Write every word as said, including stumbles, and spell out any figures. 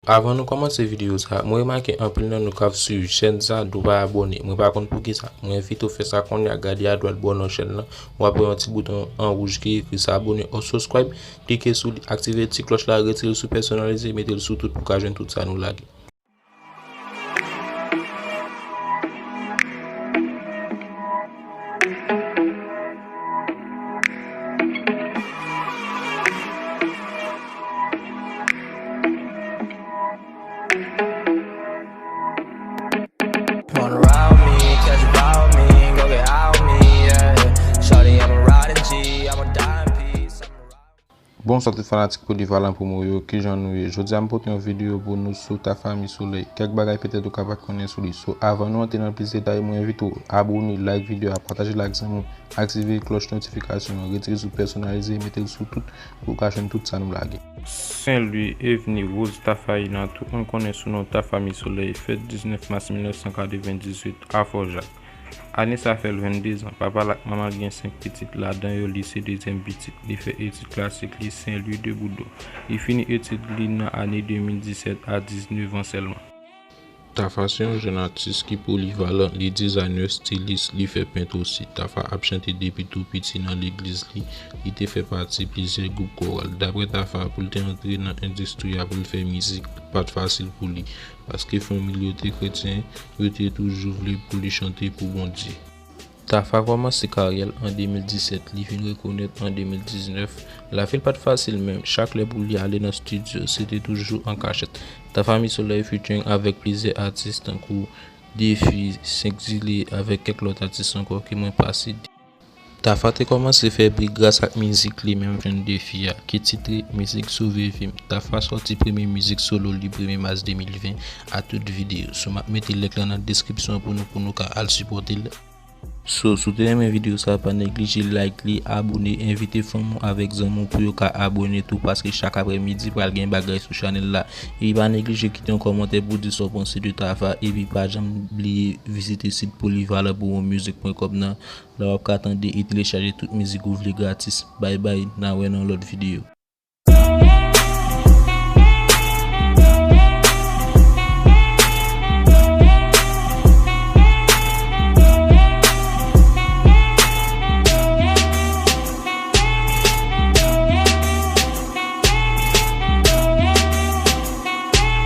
Avan nou kòmanse videyo sa, mwen remake anpil nan nou k ap swiv chèn sa, nou pa abòne. Mwen pa konn poukisa. Mwen envite w fè sa kounye a, gade adwat bò nan chèn lan, w ap wè yon ti bouton an wouj ki ekri s'abonner ou subscribe. Klike sou li, aktive ti klòch la, retire l sou pèsonalize, mete l sou tout pou w ka jwenn tout sa nou lage. Wanna ride with me, catch a vibe with me, go get high with me, yeah. Shawty, I'm a riding G, I'm a dying piece, I'm a ride. Bonswa tout fanatik Polyvalent Promo yo, kijan nou ye? Jodi a m pote yon videyo pou nou sou Tafa Mi Solèy. Kèk bagay petèt ou ka pa t konnen sou li. So, avan nou antre nan plis detay, mwen envite w abòne, like videyo a, pataje l ak zanmi w, aktive klòch notifikasyon an, retire sou pèsonalize, mete l sou tout pou w ka jwenn tout sa nou lage. Sen Lwi, Evni, Woz, Tafa Ina, tout moun konnen sou non Tafa Mi Solèy, fèt diznèf mas mil nèf san katrevendizuit a Fòjak. Ane sa fè l venndezan. Papa l ak manman l gen senk pitit, ladan yo li se dezyèm pitit. Li fè etid klasik li Sen Lwi de Boudon. Li fini etid li nan ane de mil disèt a diznèf an sèlman. Tafa se yon jèn atis ki polivalan, li dizayè, stilis, li fè pent osi. Tafa ap chante depi tou piti nan legliz li, li te fè pati plizyè gwoup koral. Daprè Tafa, pou l te antre nan endistri a pou l fè mizik, pa t fasil pou li, paske fanmi l yo te kretyen, yo te toujou vle pou li chante pou Bondye. Tafa kòmanse karyè l an de mil disèt, li vin rekonèt an de mil diznèf. Lavi l pa t fasil menm, chak lè pou li ale nan estidyo, se te toujou an kachèt. Tafa Mi Solèy featuring avèk plizyè atis tankou Defi, Senk Zile, avèk kèk lòt atis ankò ke mwen pa site. Tafa te kòmanse fè bri gras ak mizik li menm jèn Defi a, ki titre Mizik Sove Vi M. Tafa sòti premye mizik solo li premye mas de mil ven a tout videyo. So, m ap mete link lan nan deskripsyon pou nou, pou nou ka al sipòte l. So, si w te renmen videyo sa, pa neglije like li, abòne, envite fanmi w avèk zanmi w pou yo ka abòne tou, paske chak aprèmidi pral gen bagay sou chanèl la. Epi pa neglije kite yon kòmantè pou di sa w panse de Tafa, epi pa janm bliye vizite sit polyvalent promo music point com nan, la w ap ka tande e telechaje tout mizik ou vle gratis. Bay bay, n a wè nan lòt videyo.